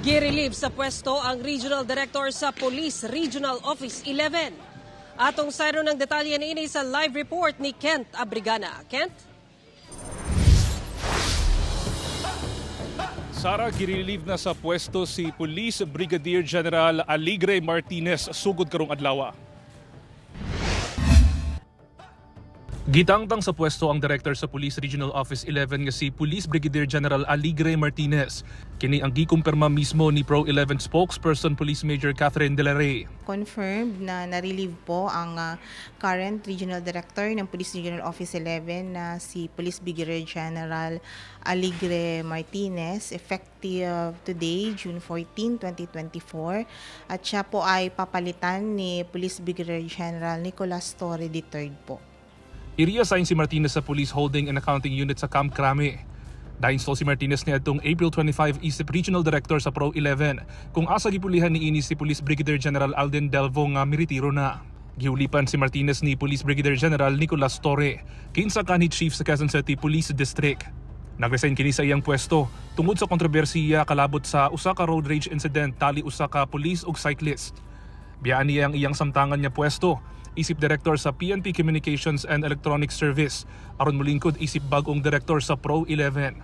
Girelieve sa pwesto ang Regional Director sa Police Regional Office 11. Atong sayro ng detalye niini sa live report ni Kent Abrigana. Kent? Sara, girelieve na sa pwesto si Police Brigadier General Aligre Martinez sugod karong adlaw. Gitangtang sa pwesto ang director sa Police Regional Office 11 nga si Police Brigadier General Aligre Martinez. Kini ang gikumpirma mismo ni Pro 11 spokesperson Police Major Catherine De La Rey. Confirmed na na-relieve po ang current Regional Director ng Police Regional Office 11 na si Police Brigadier General Aligre Martinez, effective today, June 14, 2024. At siya po ay papalitan ni Police Brigadier General Nicolas Torre III po. I-reassign si Martinez sa Police Holding and Accounting Unit sa Camp Crame. Na-install si Martinez niadtong April 25 isip Regional Director sa Pro 11 kung asa gipulihan niini si Police Brigadier General Alden Delvo nga miretiro na. Giulipan si Martinez ni Police Brigadier General Nicolas Torre, kinsa kanhi chief sa Quezon City Police District. Nagresign kini sa iyang pwesto tungod sa kontrobersiya kalabot sa usa ka road rage incident tali usa ka police ug cyclist. Biyaan niya ang iyang samtangan niya pwesto isip director sa PNP Communications and Electronic Service aron molingkod isip bag-ong director sa Pro 11.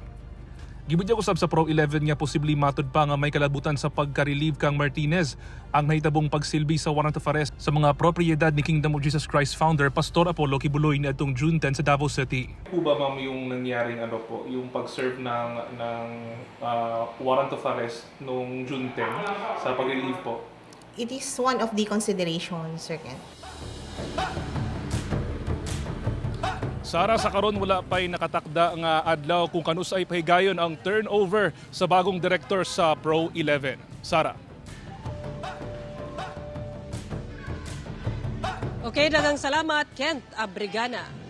Gibudyag usab sa Pro 11 nga posible matud pa nga may kalabutan sa pagka-relieve kang Martinez ang nahitabong pagsilbi sa warrant of arrest sa mga propriedad ni Kingdom of Jesus Christ founder Pastor Apollo Quiboloy niadtong June 10 sa Davao City. Po ba, ma'am, yung nangyaring ano po, yung pag-serve ng warrant of arrest noong June 10 sa pag-relieve po? It is one of the considerations, Sir Ken. Sara, sa karon wala pa'y nakatakda nga adlaw kung kanusay pahigayon ang turnover sa bagong director sa Pro 11. Sara. Okay, daghang salamat, Kent Abrigana.